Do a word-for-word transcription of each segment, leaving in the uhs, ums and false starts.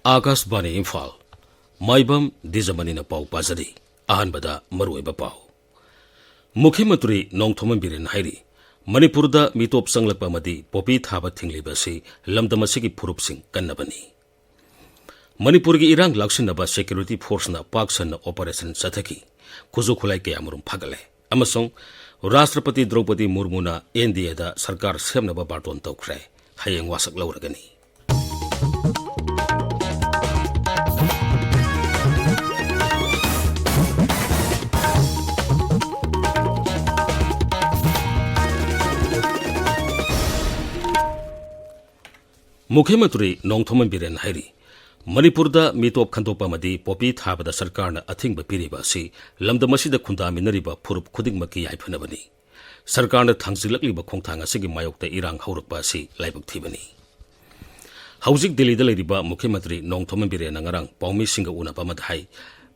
ꯑꯥꯀꯥꯁꯕꯥꯅꯤ ꯏꯝꯐꯥꯜ꯫ ꯃꯥꯏꯕꯝ ꯗꯤꯖꯃꯅꯤꯅ ꯄꯥꯎ ꯄꯥꯖꯔꯤ꯫ ꯑꯍꯥꯟꯕꯗ ꯃꯔꯨꯑꯣꯏꯕ ꯄꯥꯎ꯫ ꯃꯨꯈ꯭ꯌ ꯃꯟꯇ꯭ꯔꯤ ꯅꯣꯡꯊꯣꯝꯕꯝ ꯕꯤꯔꯦꯟꯅ ꯍꯥꯏꯔꯤ, ꯃꯅꯤꯄꯨꯔꯗ ꯃꯤꯇꯣꯞ ꯆꯪꯂꯛꯄ ꯑꯃꯗꯤ ꯄꯣꯄꯤ ꯊꯥꯕ ꯊꯤꯡꯂꯤꯕ ꯑꯁꯤ ꯂꯝꯗꯝ ꯑꯁꯤꯒꯤ ꯐꯨꯔꯨꯞꯁꯤꯡ ꯀꯟꯅꯕꯅꯤ꯫ ꯃꯅꯤꯄꯨꯔꯒꯤ ꯏꯔꯥꯡ ꯂꯥꯛꯁꯤꯟꯅꯕ ꯁꯦꯀ꯭ꯌꯨꯔꯤꯇꯤ ꯐꯣꯔꯁꯅ ꯄꯥꯛ ꯁꯟꯅ ꯑꯣꯄꯔꯦꯁꯟ ꯆꯠꯊꯈꯤ꯫ ꯈꯨꯠꯁꯨ ꯈꯨꯠꯂꯥꯏ ꯀꯌꯥꯃꯔꯨꯝ ꯐꯥꯒꯠꯂꯦ꯫ ꯑꯃꯁꯨꯡ ꯔꯥꯁꯇ꯭ꯔꯄꯇꯤ ꯗ꯭ꯔꯧꯄꯗꯤ ꯃꯨꯔꯃꯨꯅ ꯑꯦꯟ ꯗꯤ ꯑꯦꯗ ꯁꯔꯀꯥꯔ ꯁꯦꯝꯅꯕ ꯕꯥꯔꯇꯣꯟ ꯇꯧꯈ꯭ꯔꯦ꯫ ꯍꯌꯦꯡ ꯋꯥꯁꯛ ꯂꯧꯔꯒꯅꯤ꯫ ꯃꯨꯈ꯭ꯌ ꯃꯟꯇ꯭ꯔꯤ ꯅꯣꯡꯊꯣꯝꯕꯝ ꯕꯤꯔꯦꯟꯅ ꯍꯥꯏꯔꯤ, ꯃꯅꯤꯄꯨꯔꯗ ꯃꯤꯇꯣꯞ ꯈꯟꯗꯣꯛꯄ ꯑꯃꯗꯤ ꯄꯣꯄꯤ ꯊꯥꯕꯗ ꯁꯔꯀꯥꯔꯅ ꯑꯊꯤꯡꯕ ꯄꯤꯔꯤꯕ ꯑꯁꯤ ꯂꯝꯗꯝ ꯑꯁꯤꯗ ꯈꯨꯟꯗꯥꯃꯤꯟꯅꯔꯤꯕ ꯐꯨꯔꯨꯞ ꯈꯨꯗꯤꯡꯃꯛꯀꯤ ꯌꯥꯏꯐꯅꯕꯅꯤ꯫ ꯁꯔꯀꯥꯔꯅ ꯊꯥꯡꯖꯤꯜꯂꯛꯂꯤꯕ ꯈꯣꯡꯊꯥꯡ ꯑꯁꯤꯒꯤ ꯃꯥꯌꯣꯛꯇ ꯏꯔꯥꯡ ꯍꯧꯔꯛꯄ ꯑꯁꯤ ꯂꯥꯏꯕꯛ ꯊꯤꯕꯅꯤ꯫ ꯍꯧꯖꯤꯛ ꯗꯤꯜꯂꯤꯗ ꯂꯩꯔꯤꯕ ꯃꯨꯈ꯭ꯌ ꯃꯟꯇ꯭ꯔꯤ ꯅꯣꯡꯊꯣꯝꯕꯝ ꯕꯤꯔꯦꯟꯅ ꯉꯔꯥꯡ ꯄꯥꯎꯃꯤꯁꯤꯡꯒ ꯎꯅꯕ ꯑꯃꯗ ꯍꯥꯏ,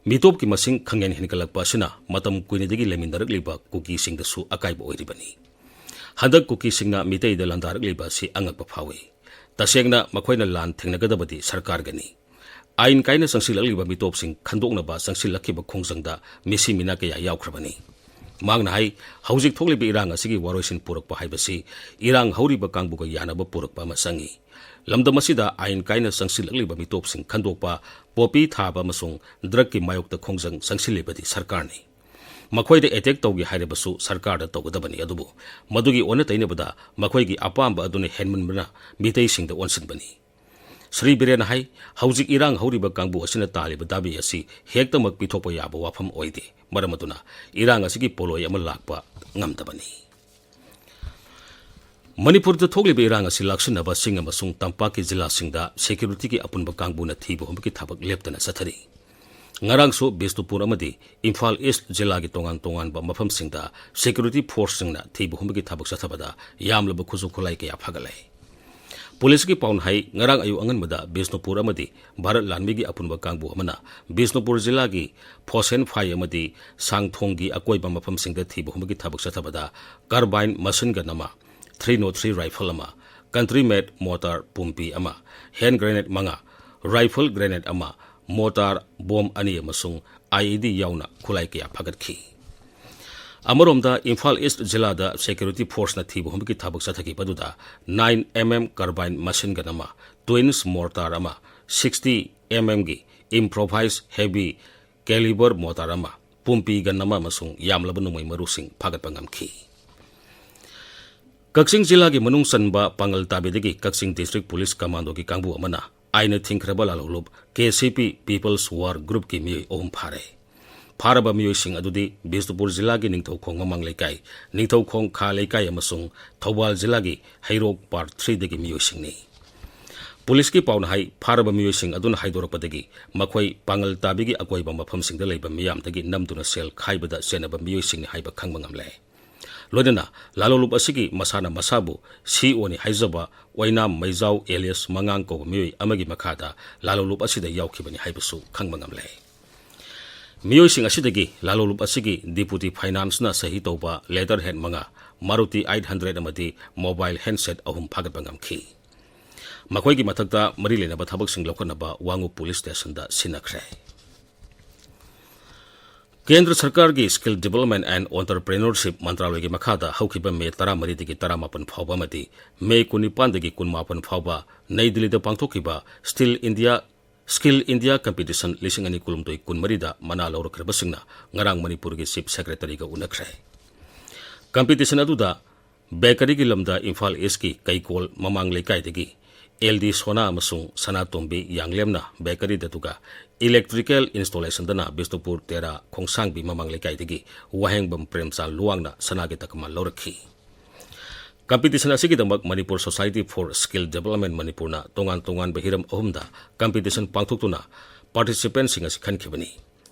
ꯃꯤꯇꯣꯞꯀꯤ ꯃꯁꯤꯡ ꯈꯪꯍꯦꯟ ꯍꯦꯟꯒꯠꯂꯛꯄ ꯑꯁꯤꯅ ꯃꯇꯝ ꯀꯨꯏꯅꯗꯒꯤ ꯂꯩꯃꯤꯟꯅꯔꯛꯂꯤꯕ ꯀꯨꯀꯤꯁꯤꯡꯗꯁꯨ ꯑꯀꯥꯏꯕ ꯑꯣꯏꯔꯤꯕꯅꯤ꯫ ꯍꯟꯗꯛ ꯀꯨꯀꯤꯁꯤꯡꯅ ꯃꯤꯇꯩꯗ ꯂꯥꯟꯗꯥꯔꯛꯂꯤꯕ ꯑꯁꯤ ꯑꯉꯛꯄ ꯐꯥꯎꯏ꯫ ꯇꯁꯦꯡꯅ ꯃꯈꯣꯏꯅ ꯂꯥꯟ ꯊꯦꯡꯅꯒꯗꯕꯗꯤ ꯁꯔꯀꯥꯔꯒꯅꯤ꯫ ꯑꯥꯏꯟ ꯀꯥꯏꯅ ꯆꯪꯁꯤꯜꯂꯛꯂꯤꯕ ꯃꯤꯇꯣꯞꯁꯤꯡ ꯈꯟꯗꯣꯛꯅꯕ ꯆꯪꯁꯤꯜꯂꯛꯈꯤꯕ ꯈꯣꯡꯖꯪꯗ ꯃꯤꯁꯤ ꯃꯤꯅꯥ ꯀꯌꯥ ꯌꯥꯎꯈ꯭ꯔꯕꯅꯤ꯫ ꯃꯍꯥꯛꯅ ꯍꯥꯏ, ꯍꯧꯖꯤꯛ ꯊꯣꯛꯂꯤꯕ ꯏꯔꯥꯡ ꯑꯁꯤꯒꯤ ꯋꯥꯔꯣꯏꯁꯤꯟ ꯄꯨꯔꯛꯄ ꯍꯥꯏꯕꯁꯤ ꯏꯔꯥꯡ ꯍꯧꯔꯤꯕ ꯀꯥꯡꯕꯨꯒ ꯌꯥꯅꯕ ꯄꯨꯔꯛꯄ ꯑꯃ ꯆꯪꯏ꯫ ꯂꯝꯗꯝ ꯑꯁꯤꯗ ꯑꯥꯏꯟ ꯀꯥꯏꯅ ꯆꯪꯁꯤꯜꯂꯛꯂꯤꯕ ꯃꯤꯇꯣꯞꯁꯤꯡ ꯈꯟꯗꯣꯛꯄ, ꯄꯣꯄꯤ ꯊꯥꯕ ꯑꯃꯁꯨꯡ ꯗ꯭ꯔꯒꯀꯤ ꯃꯥꯌꯣꯛꯇ ꯈꯣꯡꯖꯪ ꯆꯪꯁꯤꯜꯂꯤꯕꯗꯤ ꯁꯔꯀꯥꯔꯅꯤ꯫ ꯃꯈꯣꯏꯗ ꯑꯦꯇꯦꯛ ꯇꯧꯒꯦ ꯍꯥꯏꯔꯕꯁꯨ ꯁꯔꯀꯥꯔꯗ ꯇꯧꯒꯗꯕꯅꯤ, ꯑꯗꯨꯕꯨ ꯃꯗꯨꯒꯤ ꯑꯣꯟꯅ ꯇꯩꯅꯕꯗ ꯃꯈꯣꯏꯒꯤ ꯑꯄꯥꯝꯕ ꯑꯗꯨꯅ ꯍꯦꯟꯃꯟꯕꯅ ꯃꯤꯇꯩꯁꯤꯡꯗ ꯑꯣꯟꯁꯤꯟꯕꯅꯤ꯫ ꯁ꯭ꯔꯤ ꯕꯤꯔꯦꯟꯅ ꯍꯥꯏ, ꯍꯧꯖꯤꯛ ꯏꯔꯥꯡ ꯍꯧꯔꯤꯕ ꯀꯥꯡꯕꯨ ꯑꯁꯤꯅ ꯇꯥꯜꯂꯤꯕ ꯗꯥꯕꯤ ꯑꯁꯤ ꯍꯦꯛꯇꯃꯛ ꯄꯤꯊꯣꯛꯄ ꯌꯥꯕ ꯋꯥꯐꯝ ꯑꯣꯏꯗꯦ꯫ ꯃꯔꯝ ꯑꯗꯨꯅ ꯏꯔꯥꯡ ꯑꯁꯤꯒꯤ ꯄꯣꯠꯂꯣꯏ ꯑꯃ ꯂꯥꯛꯄ ꯉꯝꯗꯕꯅꯤ꯫ ꯃꯅꯤꯄꯨꯔꯗ ꯊꯣꯛꯂꯤꯕ ꯏꯔꯥꯡ ꯑꯁꯤ ꯂꯥꯛꯁꯤꯟꯅꯕ ꯆꯤꯡ ꯑꯃꯁꯨꯡ ꯇꯝꯄꯥꯛꯀꯤ ꯖꯤꯂꯥꯁꯤꯡꯗ ꯁꯦꯀ꯭ꯌꯨꯔꯤꯇꯤꯒꯤ ꯑꯄꯨꯟꯕ ꯀꯥꯡꯕꯨꯅ ꯊꯤꯕ ꯍꯨꯝꯕꯒꯤ ꯊꯕꯛ ꯂꯦꯞꯇꯅ ꯆꯠꯊꯔꯤ꯫ ꯉꯔꯥꯡꯁꯨ ꯕꯤꯁꯅꯨꯄꯨꯔ ꯑꯃꯗꯤ ꯏꯝꯐꯥꯜ ꯏꯁ꯭ꯠ ꯖꯤꯂꯥꯒꯤ ꯇꯣꯉꯥꯟ ꯇꯣꯉꯥꯟꯕ ꯃꯐꯝꯁꯤꯡꯗ ꯁꯦꯀ꯭ꯌꯨꯔꯤꯇꯤ ꯐꯣꯔꯁꯁꯤꯡꯅ ꯊꯤꯕ ꯍꯨꯝꯕꯒꯤ ꯊꯕꯛ ꯆꯠꯊꯕꯗ ꯌꯥꯝꯂꯕ ꯈꯨꯠꯁꯨ ꯈꯨꯠꯂꯥꯏ ꯀꯌꯥ ꯐꯥꯒꯠꯂꯦ꯫ ꯄꯨꯂꯤꯁꯀꯤ ꯄꯥꯎꯅ ꯍꯥꯏ, ꯉꯔꯥꯡ ꯑꯌꯨꯛ ꯑꯉꯟꯕꯗ ꯕꯤꯁꯅꯨꯄꯨꯔ ꯑꯃꯗꯤ ꯚꯥꯔꯠ ꯂꯥꯟꯃꯤꯒꯤ ꯑꯄꯨꯟꯕ ꯀꯥꯡꯕꯨ ꯑꯃꯅ ꯕꯤꯁꯅꯨꯄꯨꯔ ꯖꯤꯂꯥꯒꯤ ꯐꯣꯁꯦꯟꯐꯥꯏ ꯑꯃꯗꯤ ꯁꯥꯡꯊꯣꯡꯒꯤ ꯑꯀꯣꯏꯕ ꯃꯐꯝꯁꯤꯡꯗ ꯊꯤꯕ ꯍꯨꯝꯕꯒꯤ ꯊꯕꯛ ꯆꯠꯊꯕꯗ carbine machine gun ꯑꯃ, three nought three rifle ꯑꯃ, country made mortar ꯄꯨꯝꯕꯤ ꯑꯃ, hand grenade ꯃꯉꯥ, rifle grenade ꯑꯃ, mortar bomb ꯑꯅꯤ ꯑꯃꯁꯨꯡ I E D ꯌꯥꯎꯅ ꯈꯨꯠꯂꯥꯏ ꯀꯌꯥ ꯐꯥꯒꯠꯈꯤ꯫ ꯑꯃꯔꯣꯝꯗ, ꯏꯝꯐꯥꯜ ꯏꯁ꯭ꯠ ꯖꯤꯂꯥꯗ security forceꯅ ꯊꯤꯕ ꯍꯨꯝꯕꯒꯤ ꯊꯕꯛ ꯆꯠꯊꯈꯤꯕ ꯑꯗꯨꯗ nine M M carbine machine gun ꯑꯃ, twins mortar ꯑꯃ, sixty M M ꯒꯤ improvised heavy caliber mortar ꯑꯃ, ꯄꯨꯝꯄꯤ gun ꯑꯃ ꯑꯃꯁꯨꯡ ꯌꯥꯝꯂꯕ ꯅꯣꯡꯃꯩ ꯃꯔꯨꯁꯤꯡ ꯐꯥꯒꯠꯄ ꯉꯝꯈꯤ꯫ ꯀꯛꯆꯤꯡ ꯖꯤꯂꯥꯒꯤ ꯃꯅꯨꯡ ꯆꯟꯕ ꯄꯥꯡꯒꯜ ꯇꯥꯕꯤꯗꯒꯤ ꯀꯛꯆꯤꯡ District Police Commandoꯒꯤ ꯀꯥꯡꯕꯨ ꯑꯃꯅ ꯑꯥꯏꯟꯅ ꯊꯤꯡꯈ꯭ꯔꯕ ꯂꯥꯂꯣꯡꯂꯨꯞ K C P People's War Groupꯀꯤ ꯃꯤꯑꯣꯏ ꯑꯍꯨꯝ ꯐꯥꯔꯦ꯫ ꯐꯥꯔꯕ ꯃꯤꯑꯣꯏꯁꯤꯡ ꯑꯗꯨꯗꯤ ꯕꯤꯁꯅꯨꯄꯨꯔ ꯖꯤꯂꯥꯒꯤ ꯅꯤꯡꯊꯧꯈꯣꯡ ꯃꯃꯥꯡ ꯂꯩꯀꯥꯏ, ꯅꯤꯡꯊꯧꯈꯣꯡ ꯈꯥ ꯂꯩꯀꯥꯏ ꯑꯃꯁꯨꯡ ꯊꯧꯕꯥꯜ ꯖꯤꯂꯥꯒꯤ ꯍꯩꯔꯣꯛ Part Threeꯗꯒꯤ ꯃꯤꯑꯣꯏꯁꯤꯡꯅꯤ꯫ ꯄꯨꯂꯤꯁꯀꯤ ꯄꯥꯎꯅ ꯍꯥꯏ, ꯐꯥꯔꯕ ꯃꯤꯑꯣꯏꯁꯤꯡ ꯑꯗꯨꯅ ꯍꯥꯏꯗꯣꯔꯛꯄꯗꯒꯤ ꯃꯈꯣꯏ ꯄꯥꯡꯒꯜ ꯇꯥꯕꯤꯒꯤ ꯑꯀꯣꯏꯕ ꯃꯐꯝꯁꯤꯡꯗ ꯂꯩꯕ ꯃꯤꯌꯥꯝꯗꯒꯤ ꯅꯝꯗꯨꯅ ꯁꯦꯜ ꯈꯥꯏꯕꯗ ꯆꯦꯟꯅꯕ ꯃꯤꯑꯣꯏꯁꯤꯡꯅꯤ ꯍꯥꯏꯕ ꯈꯪꯕ ꯉꯝꯂꯦ꯫ ꯂꯣꯏꯅꯅ ꯂꯥꯂꯣꯡꯂꯨꯞ ꯑꯁꯤꯒꯤ ꯃꯁꯥꯅ ꯃꯁꯥꯕꯨ C O ꯅꯤ ꯍꯥꯏꯖꯕ ꯑꯣꯏꯅꯥꯝ ꯃꯩꯖꯥꯎ alias ꯃꯉꯥꯡ ꯀꯧꯕ ꯃꯤꯑꯣꯏ ꯑꯃꯒꯤ ꯃꯈꯥꯗ ꯂꯥꯂꯣꯡꯂꯨꯞ ꯑꯁꯤꯗ ꯌꯥꯎꯈꯤꯕꯅꯤ ꯍꯥꯏꯕꯁꯨ ꯈꯪꯕ ꯉꯝꯂꯦ꯫ ꯃꯤꯑꯣꯏꯁꯤꯡ ꯑꯁꯤꯗꯒꯤ ꯂꯥꯂꯣꯡꯂꯨꯞ ꯑꯁꯤꯒꯤ Deputy Financeꯅ ꯁꯍꯤ ꯇꯧꯕ letterhead ꯃꯉꯥ, Maruti eight hundred ꯑꯃꯗꯤ mobile handset ꯑꯍꯨꯝ ꯐꯥꯒꯠꯄ ꯉꯝꯈꯤ꯫ ꯃꯈꯣꯏꯒꯤ ꯃꯊꯛꯇ ꯃꯔꯤ ꯂꯩꯅꯕ ꯊꯕꯛꯁꯤꯡ ꯂꯧꯈꯠꯅꯕ ꯋꯥꯉꯨ Police Stationꯗ ꯁꯤꯟꯅꯈ꯭ꯔꯦ꯫ ꯀꯦꯟꯗ꯭ꯔ ꯁꯔꯀꯥꯔꯒꯤ Skill Development and Entrepreneurship ꯃꯟꯇ꯭ꯔꯥꯂꯣꯏꯒꯤ ꯃꯈꯥꯗ ꯍꯧꯈꯤꯕ ꯃꯦ ꯇꯔꯥꯃꯔꯤꯗꯒꯤ ꯇꯔꯥꯃꯥꯄꯟ ꯐꯥꯎꯕ ꯑꯃꯗꯤ ꯃꯦ ꯀꯨꯟꯅꯤꯄꯥꯟꯗꯒꯤ ꯀꯨꯟꯃꯥꯄꯟ ꯐꯥꯎꯕ ꯅꯩ ꯗꯤꯜꯂꯤꯗ ꯄꯥꯡꯊꯣꯛꯈꯤꯕ Skill India, Skill India Competition ꯂꯤꯁꯤꯡ ꯑꯅꯤ ꯀꯨꯟꯍꯨꯝꯗꯣꯏ ꯀꯨꯟꯃꯔꯤꯗ ꯃꯅꯥ ꯂꯧꯔꯛꯈ꯭ꯔꯕꯁꯤꯡꯅ ꯉꯔꯥꯡ ꯃꯅꯤꯄꯨꯔꯒꯤ Chief Secretaryꯒ ꯎꯅꯈ꯭ꯔꯦ꯫ Competition ꯑꯗꯨꯗ bakeryꯒꯤ ꯂꯝꯗ ꯏꯝꯐꯥꯜ Eastꯀꯤ ꯀꯩꯀꯣꯜ ꯃꯃꯥꯡ ꯂꯩꯀꯥꯏꯗꯒꯤ L D ꯁꯣꯅꯥ ꯑꯃꯁꯨꯡ ꯁꯅꯥꯇꯣꯝꯕꯤ ꯌꯥꯡꯂꯦꯝꯅ bakeryꯗ, ꯑꯗꯨꯒ electrical installationꯗꯅ ꯕꯤꯁꯅꯨꯄꯨꯔ ꯇꯦꯔꯥ ꯈꯣꯡꯁꯥꯡꯕꯤ ꯃꯃꯥꯡ ꯂꯩꯀꯥꯏꯗꯒꯤ ꯋꯥꯍꯦꯡꯕꯝ ꯄ꯭ꯔꯦꯝꯆꯥꯟ ꯂꯨꯋꯥꯡꯅ ꯁꯅꯥꯒꯤ ꯇꯀꯃꯥꯟ ꯂꯧꯔꯛꯈꯤ꯫ Competition ꯑꯁꯤꯒꯤꯗꯃꯛ Manipur Society for Skill Development ꯃꯅꯤꯄꯨꯔꯅ ꯇꯣꯉꯥꯟ ꯇꯣꯉꯥꯟꯕ ꯍꯤꯔꯝ ꯑꯍꯨꯝꯗ competition ꯄꯥꯡꯊꯣꯛꯇꯨꯅ participantꯁꯤꯡ ꯑꯁꯤ ꯈꯟꯈꯤꯕꯅꯤ꯫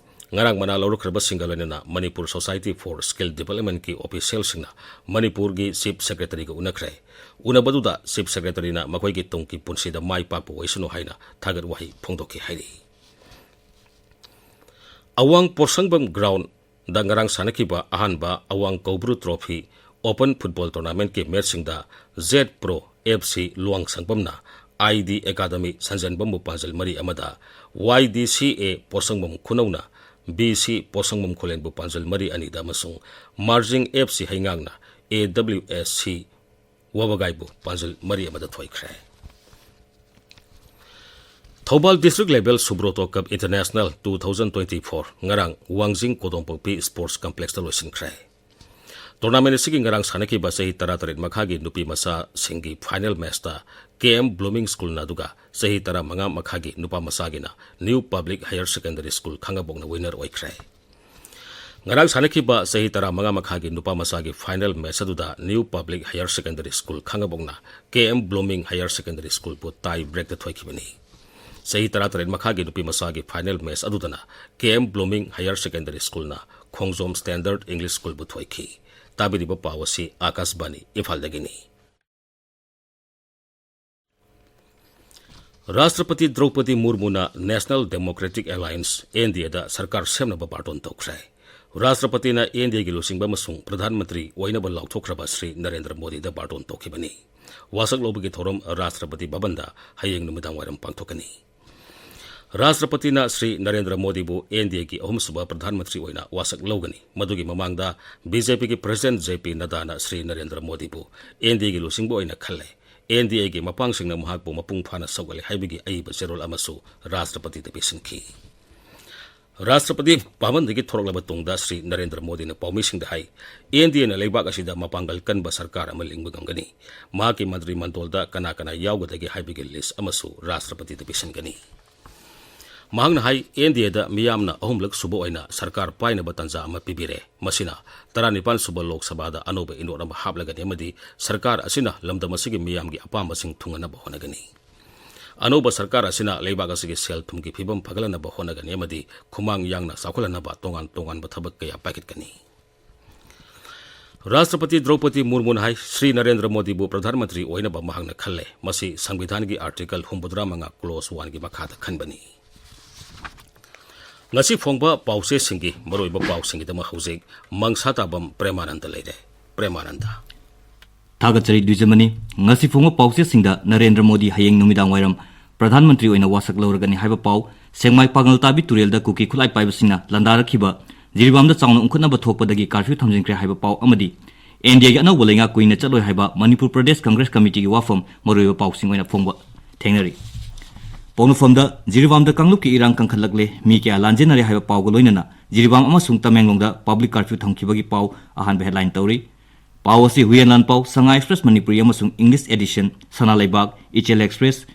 ꯉꯔꯥꯡ ꯃꯅꯥ ꯂꯧꯔꯛꯈ꯭ꯔꯕꯁꯤꯡꯒ ꯂꯣꯏꯅꯅ Manipur Society for Skill Developmentꯀꯤ officialꯁꯤꯡꯅ ꯃꯅꯤꯄꯨꯔꯒꯤ Chief Secretaryꯒ ꯎꯅꯈ꯭ꯔꯦ꯫ ꯎꯅꯕꯗꯨꯗ Chief Secretaryꯅ ꯃꯈꯣꯏꯒꯤ ꯇꯨꯡꯒꯤ ꯄꯨꯟꯁꯤꯗ ꯃꯥꯏ ꯄꯥꯛꯄ ꯑꯣꯏꯁꯅꯨ ꯍꯥꯏꯅ ꯊꯥꯒꯠ ꯋꯥꯍꯩ ꯐꯣꯡꯗꯣꯛꯈꯤ ꯍꯥꯏꯔꯤ꯫ ꯑꯋꯥꯡ ꯄꯣꯠꯁꯪꯕꯝ groundꯗ ꯉꯔꯥꯡ ꯁꯥꯟꯅꯈꯤꯕ ꯑꯍꯥꯟꯕ ꯑꯋꯥꯡ ꯀꯧꯕ꯭ꯔꯨ Trophy Open Football Tournamentꯀꯤ matchꯁꯤꯡꯗ Z Pro F C ꯂꯨꯋꯥꯡꯁꯪꯕꯝꯅ ꯑꯥꯏ ꯗꯤ ꯑꯦꯀꯥꯗꯃꯤ ꯁꯟꯖꯦꯟꯕꯝꯕꯨ ꯄꯥꯟꯖꯜ ꯃꯔꯤ ꯑꯃꯗ, ꯋꯥꯏ ꯗꯤ ꯁꯤ ꯑꯦ ꯄꯣꯁꯪꯕꯝ ꯈꯨꯅꯧꯅ ꯕꯤ ꯁꯤ ꯄꯣꯁꯪꯕꯝ ꯈꯨꯂꯦꯟꯕꯨ ꯄꯥꯟꯖꯜ ꯃꯔꯤ ꯑꯅꯤꯗ ꯑꯃꯁꯨꯡ ꯃꯥꯔꯖꯤꯡ ꯑꯦꯐ ꯁꯤ ꯍꯩꯉꯥꯡꯅ ꯑꯦ ꯗꯕ꯭ꯂꯤꯎ ꯑꯦꯁ ꯁꯤ ꯋꯥꯕꯒꯥꯏꯕꯨ ꯄꯥꯟꯖꯜ ꯃꯔꯤ ꯑꯃꯗ ꯊꯣꯏꯈ꯭ꯔꯦ꯫ Thoubal District Level Subroto Cup International two thousand twenty-four ꯉꯔꯥꯡ ꯋꯥꯡꯖꯤꯡ ꯀꯣꯗꯣꯝꯄꯣꯛꯄꯤ Sports Complexꯇ ꯂꯣꯏꯁꯤꯟꯈ꯭ꯔꯦ꯫ Tournament ꯑꯁꯤꯒꯤ ꯉꯔꯥꯡ ꯁꯥꯟꯅꯈꯤꯕ ꯆꯍꯤ ꯇꯔꯥꯇꯔꯦꯠ ꯃꯈꯥꯒꯤ ꯅꯨꯄꯤ ꯃꯆꯥꯁꯤꯡꯒꯤ final matchꯇ K M Blooming Schoolꯅ, ꯑꯗꯨꯒ ꯆꯍꯤ ꯇꯔꯥꯃꯉꯥ ꯃꯈꯥꯒꯤ ꯅꯨꯄꯥ ꯃꯆꯥꯒꯤꯅ New Public Higher Secondary School ꯈꯥꯡꯉꯕꯣꯛꯅ winner ꯑꯣꯏꯈ꯭ꯔꯦ꯫ ꯉꯔꯥꯡ ꯁꯥꯟꯅꯈꯤꯕ ꯆꯍꯤ ꯇꯔꯥꯃꯉꯥ ꯃꯈꯥꯒꯤ ꯅꯨꯄꯥ ꯃꯆꯥꯒꯤ final match ꯑꯗꯨꯗ New Public Higher Secondary School ꯈꯥꯡꯉꯕꯣꯛꯅ K M Blooming Higher Secondary Schoolꯕꯨ tie breakꯇ ꯊꯣꯏꯈꯤꯕꯅꯤ꯫ ꯆꯍꯤ ꯇꯔꯥꯇꯔꯦꯠ ꯃꯈꯥꯒꯤ ꯅꯨꯄꯤ ꯃꯆꯥꯒꯤ final match ꯑꯗꯨꯗꯅ K M Blooming Higher Secondary Schoolꯅ ꯈꯣꯡꯖꯣꯝ Standard English Schoolꯕꯨ ꯊꯣꯏꯈꯤ꯫ ꯇꯥꯕꯤꯔꯤꯕ ꯄꯥꯎ ꯑꯁꯤ ꯑꯥꯀꯥꯁꯕꯥꯅꯤ ꯏꯝꯐꯥꯜꯗꯒꯤꯅꯤ꯫ ꯔꯥꯁꯇ꯭ꯔꯄꯇꯤ ꯗ꯭ꯔꯧꯄꯗꯤ ꯃꯨꯔꯃꯨꯅ National Democratic Alliance, N D Aꯗ ꯁꯔꯀꯥꯔ ꯁꯦꯝꯅꯕ ꯕꯥꯔꯇꯣꯟ ꯇꯧꯈ꯭ꯔꯦ꯫ ꯔꯥꯁꯇ꯭ꯔꯄꯇꯤꯅ N D Aꯒꯤ ꯂꯨꯆꯤꯡꯕ ꯑꯃꯁꯨꯡ ꯄ꯭ꯔꯙꯥꯟ ꯃꯟꯇ꯭ꯔꯤ ꯑꯣꯏꯅꯕ ꯂꯥꯎꯊꯣꯛꯈ꯭ꯔꯕ ꯁ꯭ꯔꯤ ꯅꯔꯦꯟꯗ꯭ꯔ ꯃꯣꯗꯤꯗ ꯕꯥꯔꯇꯣꯟ ꯇꯧꯈꯤꯕꯅꯤ꯫ ꯋꯥꯁꯛ ꯂꯧꯕꯒꯤ ꯊꯧꯔꯝ ꯔꯥꯁꯇ꯭ꯔꯄꯇꯤ ꯚꯕꯟꯗ ꯍꯌꯦꯡ ꯅꯨꯃꯤꯗꯥꯡꯋꯥꯏꯔꯝ ꯄꯥꯡꯊꯣꯛꯀꯅꯤ꯫ ꯔꯥꯁꯇ꯭ꯔꯄꯇꯤꯅ ꯁ꯭ꯔꯤ ꯅꯔꯦꯟꯗ꯭ꯔ ꯃꯣꯗꯤꯕꯨ N D Aꯒꯤ ꯑꯍꯨꯝꯁꯨꯕ ꯄ꯭ꯔꯙꯥꯟ ꯃꯟꯇ꯭ꯔꯤ ꯑꯣꯏꯅ ꯋꯥꯁꯛ ꯂꯧꯒꯅꯤ꯫ ꯃꯗꯨꯒꯤ ꯃꯃꯥꯡꯗ B J Pꯒꯤ President J P ꯅꯗꯥꯅ Shri Narendra ꯃꯣꯗꯤꯕꯨ N D Aꯒꯤ ꯂꯨꯆꯤꯡꯕ ꯑꯣꯏꯅ ꯈꯜꯂꯦ꯫ N D Aꯒꯤ ꯃꯄꯥꯡꯁꯤꯡꯅ ꯃꯍꯥꯛꯄꯨ ꯃꯄꯨꯡ ꯐꯥꯅ ꯁꯧꯒꯠꯂꯦ ꯍꯥꯏꯕꯒꯤ ꯑꯏꯕ ꯆꯦꯔꯣꯜ ꯑꯃꯁꯨ ꯔꯥꯁꯇ꯭ꯔꯄꯇꯤꯗ ꯄꯤꯁꯤꯟꯈꯤ꯫ ꯔꯥꯁꯇ꯭ꯔꯄꯇꯤ ꯚꯕꯟꯗꯒꯤ ꯊꯣꯔꯛꯂꯕ ꯇꯨꯡꯗ ꯁ꯭ꯔꯤ ꯅꯔꯦꯟꯗ꯭ꯔ ꯃꯣꯗꯤꯅ ꯄꯥꯎꯃꯤꯁꯤꯡꯗ ꯍꯥꯏ, N D Aꯅ ꯂꯩꯕꯥꯛ ꯑꯁꯤꯗ ꯃꯄꯥꯡꯒꯜ ꯀꯟꯕ ꯁꯔꯀꯥꯔ ꯑꯃ ꯂꯤꯡꯕ ꯉꯝꯒꯅꯤ꯫ ꯃꯍꯥꯛꯀꯤ ꯃꯟꯇ꯭ꯔꯤ ꯃꯟꯗꯣꯜꯗ ꯀꯅꯥ ꯀꯅꯥ ꯌꯥꯎꯒꯗꯒꯦ ꯍꯥꯏꯕꯒꯤ list ꯑꯃꯁꯨ ꯔꯥꯁꯇ꯭ꯔꯄꯇꯤꯗ ꯄꯤꯁꯤꯟꯒꯅꯤ꯫ ꯃꯍꯥꯛꯅ ꯍꯥꯏ, N D Aꯗ ꯃꯤꯌꯥꯝꯅ ꯑꯍꯨꯝꯂꯛ ꯁꯨꯕ ꯑꯣꯏꯅ ꯁꯔꯀꯥꯔ ꯄꯥꯏꯅꯕ ꯇꯥꯟꯖꯥ ꯑꯃ ꯄꯤꯕꯤꯔꯦ꯫ ꯃꯁꯤꯅ ꯇꯔꯥꯅꯤꯄꯥꯟ ꯁꯨꯕ ꯂꯣꯛ ꯁꯚꯥꯗ ꯑꯅꯧꯕ ꯏꯅꯣꯠ ꯑꯃ ꯍꯥꯞꯂꯒꯅꯤ ꯑꯃꯗꯤ ꯁꯔꯀꯥꯔ ꯑꯁꯤꯅ ꯂꯝꯗꯝ ꯑꯁꯤꯒꯤ ꯃꯤꯌꯥꯝꯒꯤ ꯑꯄꯥꯝꯕꯁꯤꯡ ꯊꯨꯡꯍꯟꯅꯕ ꯍꯣꯠꯅꯒꯅꯤ꯫ ꯑꯅꯧꯕ ꯁꯔꯀꯥꯔ ꯑꯁꯤꯅ ꯂꯩꯕꯥꯛ ꯑꯁꯤꯒꯤ ꯁꯦꯜ ꯊꯨꯝꯒꯤ ꯐꯤꯕꯝ ꯐꯒꯠꯍꯟꯅꯕ ꯍꯣꯠꯅꯒꯅꯤ ꯑꯃꯗꯤ ꯈꯨꯃꯥꯡ ꯌꯥꯡꯅ ꯆꯥꯎꯈꯠꯍꯟꯅꯕ ꯇꯣꯉꯥꯟ ꯇꯣꯉꯥꯟꯕ ꯊꯕꯛ ꯀꯌꯥ ꯄꯥꯏꯈꯠꯀꯅꯤ꯫ ꯔꯥꯁꯇ꯭ꯔꯄꯇꯤ ꯗ꯭ꯔꯧꯄꯗꯤ ꯃꯨꯔꯃꯨꯅ ꯍꯥꯏ, ꯁ꯭ꯔꯤ ꯅꯔꯦꯟꯗ꯭ꯔ ꯃꯣꯗꯤꯕꯨ ꯄ꯭ꯔꯙꯥꯟ ꯃꯟꯇ꯭ꯔꯤ ꯑꯣꯏꯅꯕ ꯃꯍꯥꯛꯅ ꯈꯜꯂꯦ꯫ ꯃꯁꯤ ꯁꯪꯕꯤꯙꯥꯟꯒꯤ Article ꯍꯨꯝꯐꯨꯇꯔꯥ ꯃꯉꯥ Clause Oneꯒꯤ ꯃꯈꯥꯗ ꯈꯟꯕꯅꯤ꯫ ꯉꯁꯤ ꯐꯣꯡꯕ ꯄꯥꯎꯆꯦꯁꯤꯡꯒꯤ ꯃꯔꯨꯑꯣꯏꯕ ꯄꯥꯎꯁꯤꯡꯒꯤꯗꯃꯛ ꯍꯧꯖꯤꯛ ꯃꯪꯁꯥ ꯇꯥꯕꯝ ꯄ꯭ꯔꯦꯃꯥꯅꯟꯗ ꯂꯩꯔꯦ꯫ ꯄ꯭ꯔꯦꯃꯥꯅꯟꯗ꯫ ꯊꯥꯒꯠꯆꯔꯤ ꯗ꯭ꯋꯤꯖꯃꯅꯤ꯫ ꯉꯁꯤ ꯐꯣꯡꯕ ꯄꯥꯎꯆꯦꯁꯤꯡꯗ ꯅꯔꯦꯟꯗ꯭ꯔ ꯃꯣꯗꯤ ꯍꯌꯦꯡ ꯅꯨꯃꯤꯗꯥꯡ ꯋꯥꯏꯔꯝ ꯄ꯭ꯔꯙꯥꯟ ꯃꯟꯇ꯭ꯔꯤ ꯑꯣꯏꯅ ꯋꯥꯁꯛ ꯂꯧꯔꯒꯅꯤ ꯍꯥꯏꯕ ꯄꯥꯎ, ꯁꯦꯛꯃꯥꯏ ꯄꯥꯉꯜ ꯇꯥꯕꯤ ꯇꯨꯔꯦꯜꯗ ꯀꯨꯀꯤ ꯈꯨꯠꯂꯥꯏ ꯄꯥꯏꯕꯁꯤꯡꯅ ꯂꯥꯟꯗꯥꯔꯛꯈꯤꯕ ꯖꯤꯔꯤꯕꯥꯝꯗ ꯆꯥꯎꯅ ꯎꯪꯈꯠꯅꯕ ꯊꯣꯛꯄꯗꯒꯤ ꯀꯥꯔꯐ꯭ꯌꯨ ꯊꯝꯖꯤꯟꯈ꯭ꯔꯦ ꯍꯥꯏꯕ ꯄꯥꯎ ꯑꯃꯗꯤ ꯑꯦꯟ ꯗꯤ ꯑꯦꯒꯤ ꯑꯅꯧꯕ ꯂꯩꯉꯥꯛ ꯀꯨꯏꯅ ꯆꯠꯂꯣꯏ ꯍꯥꯏꯕ ꯃꯅꯤꯄꯨꯔ ꯄ꯭ꯔꯗꯦꯁ ꯀꯪꯒ꯭ꯔꯦꯁ ꯀꯃꯤꯇꯤꯒꯤ ꯋꯥꯐꯝ ꯃꯔꯨꯑꯣꯏꯕ ꯄꯥꯎꯁꯤꯡ ꯑꯣꯏꯅ ꯐꯣꯡꯕ ꯊꯦꯡꯅꯔꯤ꯫ ꯄꯣꯛꯅꯐꯝꯗ ꯖꯤꯔꯤꯕꯥꯝꯗ ꯀꯥꯡꯂꯨꯞꯀꯤ ꯏꯔꯥꯡ ꯀꯟꯈꯠꯂꯛꯂꯦ, ꯃꯤ ꯀꯌꯥ ꯂꯥꯟꯖꯦꯟꯅꯔꯦ ꯍꯥꯏꯕ ꯄꯥꯎꯒ ꯂꯣꯏꯅꯅ ꯖꯤꯔꯤꯕꯥꯝ ꯑꯃꯁꯨꯡ ꯇꯃꯦꯡꯂꯣꯡꯗ ꯄꯕ꯭ꯂꯤꯛ ꯀꯥꯔꯐ꯭ꯌꯨ ꯊꯝꯈꯤꯕꯒꯤ ꯄꯥꯎ ꯑꯍꯥꯟꯕ ꯍꯦꯗꯂꯥꯏꯟ ꯇꯧꯔꯤ꯫ ꯄꯥꯎ ꯑꯁꯤ ꯍꯨꯌꯦꯟ ꯂꯥꯟꯄꯥꯎ, ꯁꯉꯥꯏ ꯑꯦꯛꯁꯄ꯭ꯔꯦꯁ ꯃꯅꯤꯄꯨꯔꯤ ꯑꯃꯁꯨꯡ ꯏꯪꯂꯤꯁ ꯑꯦꯗꯤꯁꯟ, ꯁꯅꯥ ꯂꯩꯕꯥꯛ, ꯏꯆꯦꯜ ꯑꯦꯛꯁꯄ꯭ꯔꯦꯁ,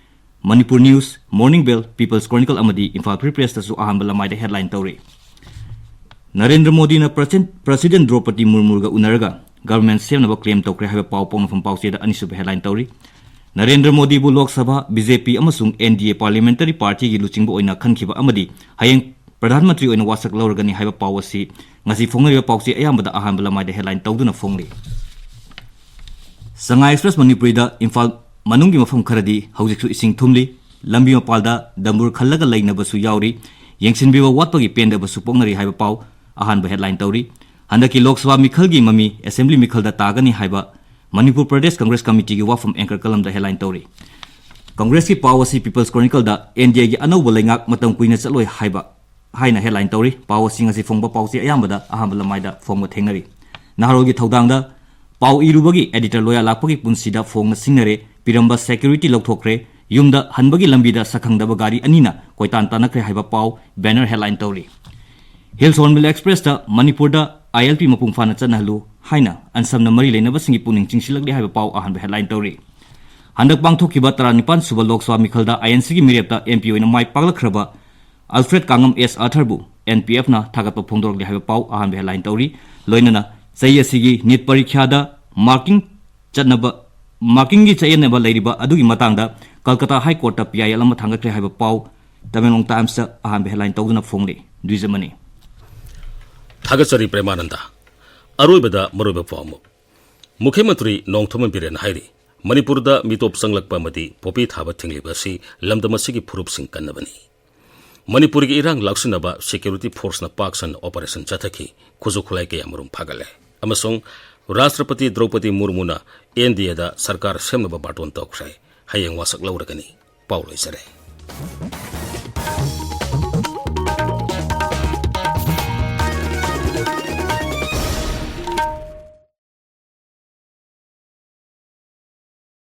ꯃꯅꯤꯄꯨꯔ ꯅ꯭ꯌꯨꯁ, ꯃꯣꯔꯅꯤꯡ ꯕꯦꯜ, ꯄꯤꯄꯜꯁ ꯀ꯭ꯔꯣꯅꯤꯀꯜ ꯑꯃꯗꯤ ꯏꯝꯐꯥꯜ ꯐ꯭ꯔꯤ ꯄ꯭ꯔꯦꯁꯇꯁꯨ ꯑꯍꯥꯟꯕ ꯂꯃꯥꯏꯗ ꯍꯦꯗꯂꯥꯏꯟ ꯇꯧꯔꯤ꯫ ꯅꯔꯦꯟꯗ꯭ꯔ ꯃꯣꯗꯤꯅ ꯄ꯭ꯔꯁꯤꯟ-, ꯄ꯭ꯔꯁꯤꯗꯦꯟ ꯗ꯭ꯔꯣꯄꯗꯤ ꯃꯨꯔꯃꯨꯒ ꯎꯅꯔꯒ ꯒꯚꯔꯟꯃꯦꯟ ꯁꯦꯝꯅꯕ ꯀ꯭ꯂꯦꯝ ꯇꯧꯈ꯭ꯔꯦ ꯍꯥꯏꯕ ꯄꯥꯎ ꯄꯣꯛꯅꯐꯝ ꯄꯥꯎꯆꯦꯗ ꯑꯅꯤꯁꯨꯕ ꯍꯦꯗꯂꯥꯏꯟ ꯇꯧꯔꯤ꯫ ꯅꯔꯦꯟꯗ꯭ꯔ ꯃꯣꯗꯤꯕꯨ ꯂꯣꯛ ꯁꯚꯥ, ꯕꯤ ꯖꯦ ꯄꯤ ꯑꯃꯁꯨꯡ ꯑꯦꯟ ꯗꯤ ꯑꯦ ꯄꯥꯔꯂꯤꯌꯥꯃꯦꯟꯇꯔꯤ ꯄꯥꯔꯇꯤꯒꯤ ꯂꯨꯆꯤꯡꯕ ꯑꯣꯏꯅ ꯈꯟꯈꯤꯕ ꯑꯃꯗꯤ ꯍꯌꯦꯡ ꯄ꯭ꯔꯙꯥꯟ ꯃꯟꯇ꯭ꯔꯤ ꯑꯣꯏꯅ ꯋꯥꯁꯛ ꯂꯧꯔꯒꯅꯤ ꯍꯥꯏꯕ ꯄꯥꯎ ꯑꯁꯤ ꯉꯁꯤ ꯐꯣꯡꯅꯔꯤꯕ ꯄꯥꯎꯆꯦ ꯑꯌꯥꯝꯕꯗ ꯑꯍꯥꯟꯕ ꯂꯃꯥꯏꯗ ꯍꯦꯗꯂꯥꯏꯟ ꯇꯧꯗꯨꯅ ꯐꯣꯡꯂꯤ꯫ ꯁꯉꯥꯏ ꯑꯦꯛꯁꯄ꯭ꯔꯦꯁ ꯃꯅꯤꯄꯨꯔꯤꯗ ꯏꯝꯐꯥꯜ ꯃꯅꯨꯡꯒꯤ ꯃꯐꯝ ꯈꯔꯗꯤ ꯍꯧꯖꯤꯛꯁꯨ ꯏꯁꯤꯡ ꯊꯨꯝꯂꯤ, ꯂꯝꯕꯤ ꯃꯄꯥꯜꯗ ꯗꯝꯕꯨꯔ ꯈꯜꯂꯒ ꯂꯩꯅꯕꯁꯨ ꯌꯥꯎꯔꯤ, ꯌꯦꯡꯁꯤꯟꯕꯤꯕ ꯋꯥꯠꯄꯒꯤ ꯄꯦꯟꯗꯕꯁꯨ ꯄꯣꯛꯅꯔꯤ ꯍꯥꯏꯕ ꯄꯥꯎ ꯑꯍꯥꯟꯕ ꯍꯦꯗꯂꯥꯏꯟ ꯇꯧꯔꯤ꯫ ꯍꯟꯗꯛꯀꯤ ꯂꯣꯛ ꯁꯚꯥ ꯃꯤꯈꯜꯒꯤ ꯃꯃꯤ ꯑꯦꯁꯦꯝꯕ꯭ꯂꯤ ꯃꯤꯈꯜꯗ ꯇꯥꯒꯅꯤ ꯍꯥꯏꯕ ꯃꯅꯤꯄꯨꯔ ꯄ꯭ꯔꯗꯦꯁ ꯀꯪꯒ꯭ꯔꯦꯁ ꯀꯃꯤꯇꯤꯒꯤ ꯋꯥꯐꯝ ꯑꯦꯡꯀꯔ ꯀꯂꯝꯗ ꯍꯦꯗꯂꯥꯏꯟ ꯇꯧꯔꯤ꯫ ꯀꯪꯒ꯭ꯔꯦꯁꯀꯤ ꯄꯥꯎ ꯑꯁꯤ ꯄꯤꯄꯜꯁ ꯀ꯭ꯔꯣꯅꯤꯀꯜꯗ ꯑꯦꯟ ꯗꯤ ꯑꯦꯒꯤ ꯑꯅꯧꯕ ꯂꯩꯉꯥꯛ ꯃꯇꯝ ꯀꯨꯏꯅ ꯆꯠꯂꯣꯏ ꯍꯥꯏꯕ ꯍꯥꯏꯅ ꯍꯦꯗꯂꯥꯏꯟ ꯇꯧꯔꯤ꯫ ꯄꯥꯎ ꯑꯁꯤ ꯉꯁꯤ ꯐꯣꯡꯕ ꯄꯥꯎꯆꯦ ꯑꯌꯥꯝꯕꯗ ꯑꯍꯥꯟꯕ ꯂꯃꯥꯏꯗ ꯐꯣꯡꯕ ꯊꯦꯡꯅꯔꯤ꯫ ꯅꯍꯥꯔꯣꯜꯒꯤ ꯊꯧꯗꯥꯡꯗ ꯄꯥꯎ ꯏꯔꯨꯕꯒꯤ ꯑꯦꯗꯤꯇꯔ ꯂꯣꯌꯥ ꯂꯥꯛꯄꯒꯤ ꯄꯨꯟꯁꯤꯗ ꯐꯣꯡꯅ ꯁꯤꯡꯅꯔꯦ, ꯄꯤꯔꯝꯕ ꯁꯦꯀ꯭ꯌꯨꯔꯤꯇꯤ ꯂꯧꯊꯣꯛꯈ꯭ꯔꯦ, ꯌꯨꯝꯗ ꯍꯟꯕꯒꯤ ꯂꯝꯕꯤꯗ ꯁꯛꯈꯪꯗꯕ ꯒꯥꯔꯤ ꯑꯅꯤꯅ ꯀꯣꯏꯇꯥꯟ ꯇꯥꯟꯅꯈ꯭ꯔꯦ ꯍꯥꯏꯕ ꯄꯥꯎ ꯕꯦꯅꯔ ꯍꯦꯗꯂꯥꯏꯟ ꯇꯧꯔꯤ꯫ ꯍꯤꯜꯁ ꯍꯣꯔꯟꯕꯤꯜ ꯑꯦꯛꯁꯄ꯭ꯔꯦꯁꯇ ꯃꯅꯤꯄꯨꯔꯗ ꯑꯥꯏ ꯑꯦꯜ ꯄꯤ ꯃꯄꯨꯡ ꯐꯥꯅ ꯆꯠꯅꯍꯜꯂꯨ ꯍꯥꯏꯅ ꯑꯟꯁꯝꯅ ꯃꯔꯤ ꯂꯩꯅꯕꯁꯤꯡꯒꯤ ꯄꯨꯛꯅꯤꯡ ꯆꯤꯡꯁꯤꯜꯂꯛꯂꯤ ꯍꯥꯏꯕ ꯄꯥꯎ ꯑꯍꯥꯟꯕ ꯍꯦꯗꯂꯥꯏꯟ ꯇꯧꯔꯤ꯫ ꯍꯟꯗꯛ ꯄꯥꯡꯊꯣꯛꯈꯤꯕ ꯇꯔꯥꯅꯤꯄꯥꯟ ꯁꯨꯕ ꯂꯣꯛ ꯁꯚꯥ ꯃꯤꯈꯜꯗ ꯑꯥꯏ ꯑꯦꯟ ꯁꯤꯒꯤ ꯃꯤꯔꯦꯞꯇ ꯑꯦꯝ ꯄꯤ ꯑꯣꯏꯅ ꯃꯥꯏ ꯄꯥꯛꯂꯛꯈ꯭ꯔꯕ ꯑꯜꯐ꯭ꯔꯦꯗ ꯀꯥꯡꯉꯝ ꯑꯦꯁ ꯑꯥꯔꯊꯔꯕꯨ ꯑꯦꯟ ꯄꯤ ꯑꯦꯐꯅ ꯊꯥꯒꯠꯄ ꯐꯣꯡꯗꯣꯔꯛꯂꯤ ꯍꯥꯏꯕ ꯄꯥꯎ ꯑꯍꯥꯟꯕ ꯍꯦꯗꯂꯥꯏꯟ ꯇꯧꯔꯤ꯫ ꯂꯣꯏꯅꯅ ꯆꯍꯤ ꯑꯁꯤꯒꯤ ꯅꯤꯠ ꯄꯔꯤꯈ꯭ꯌꯥꯗ ꯃꯥꯔꯀꯤꯡ ꯆꯠꯅꯕ, ꯃꯥꯔꯀꯤꯡꯒꯤ ꯆꯌꯦꯠꯅꯕ ꯂꯩꯔꯤꯕ ꯑꯗꯨꯒꯤ ꯃꯇꯥꯡꯗ ꯀꯜꯀꯇꯥ ꯍꯥꯏ ꯀꯣꯔꯠꯇ ꯄꯤ ꯑꯥꯏ ꯑꯦꯜ ꯑꯃ ꯊꯥꯡꯒꯠꯈ꯭ꯔꯦ ꯍꯥꯏꯕ ꯄꯥꯎ ꯇꯃꯦꯡꯂꯣꯡ ꯇꯥꯏꯝꯁꯇ ꯑꯍꯥꯟꯕ ꯍꯦꯗꯂꯥꯏꯟ ꯇꯧꯗꯨꯅ ꯐꯣꯡꯂꯤ꯫ ꯗ꯭ꯋꯤꯖꯃꯅꯤ꯫ ꯊꯥꯒꯠꯆꯔꯤ ꯄ꯭ꯔꯦꯃꯥꯅꯟꯗ꯫ ꯑꯔꯣꯏꯕꯗ ꯃꯔꯨꯑꯣꯏꯕ ꯄꯥꯎ ꯑꯃ꯫ ꯃꯨꯈ꯭ꯌ ꯃꯟꯇ꯭ꯔꯤ ꯅꯣꯡꯊꯣꯝꯕꯝ ꯕꯤꯔꯦꯟꯅ ꯍꯥꯏꯔꯤ, ꯃꯅꯤꯄꯨꯔꯗ ꯃꯤꯇꯣꯞ ꯆꯪꯂꯛꯄ ꯑꯃꯗꯤ ꯄꯣꯄꯤ ꯊꯥꯕ ꯊꯤꯡꯂꯤꯕ ꯑꯁꯤ ꯂꯝꯗꯝ ꯑꯁꯤꯒꯤ ꯐꯨꯔꯨꯞꯁꯤꯡ ꯀꯟꯅꯕꯅꯤ꯫ ꯃꯅꯤꯄꯨꯔꯒꯤ ꯏꯔꯥꯡ ꯂꯥꯛꯁꯤꯟꯅꯕ ꯁꯦꯀ꯭ꯌꯨꯔꯤꯇꯤ ꯐꯣꯔꯁꯅ ꯄꯥꯛ ꯁꯟꯅ ꯑꯣꯄꯔꯦꯁꯟ ꯆꯠꯊꯈꯤ, ꯈꯨꯠꯁꯨ ꯈꯨꯠꯂꯥꯏ ꯀꯌꯥ ꯃꯔꯨꯝ ꯐꯥꯒꯠꯂꯦ ꯑꯃꯁꯨꯡ ꯔꯥꯁꯇ꯭ꯔꯄꯇꯤ ꯗ꯭ꯔꯧꯄꯗꯤ ꯃꯨꯔꯃꯨꯅ ꯑꯦꯟ ꯗꯤ ꯑꯦꯗ ꯁꯔꯀꯥꯔ ꯁꯦꯝꯅꯕ ꯕꯥꯔꯇꯣꯟ ꯇꯧꯈ꯭ꯔꯦ꯫ ꯍꯌꯦꯡ ꯋꯥꯁꯛ ꯂꯧꯔꯒꯅꯤ꯫ ꯄꯥꯎ ꯂꯣꯏꯖꯔꯦ꯫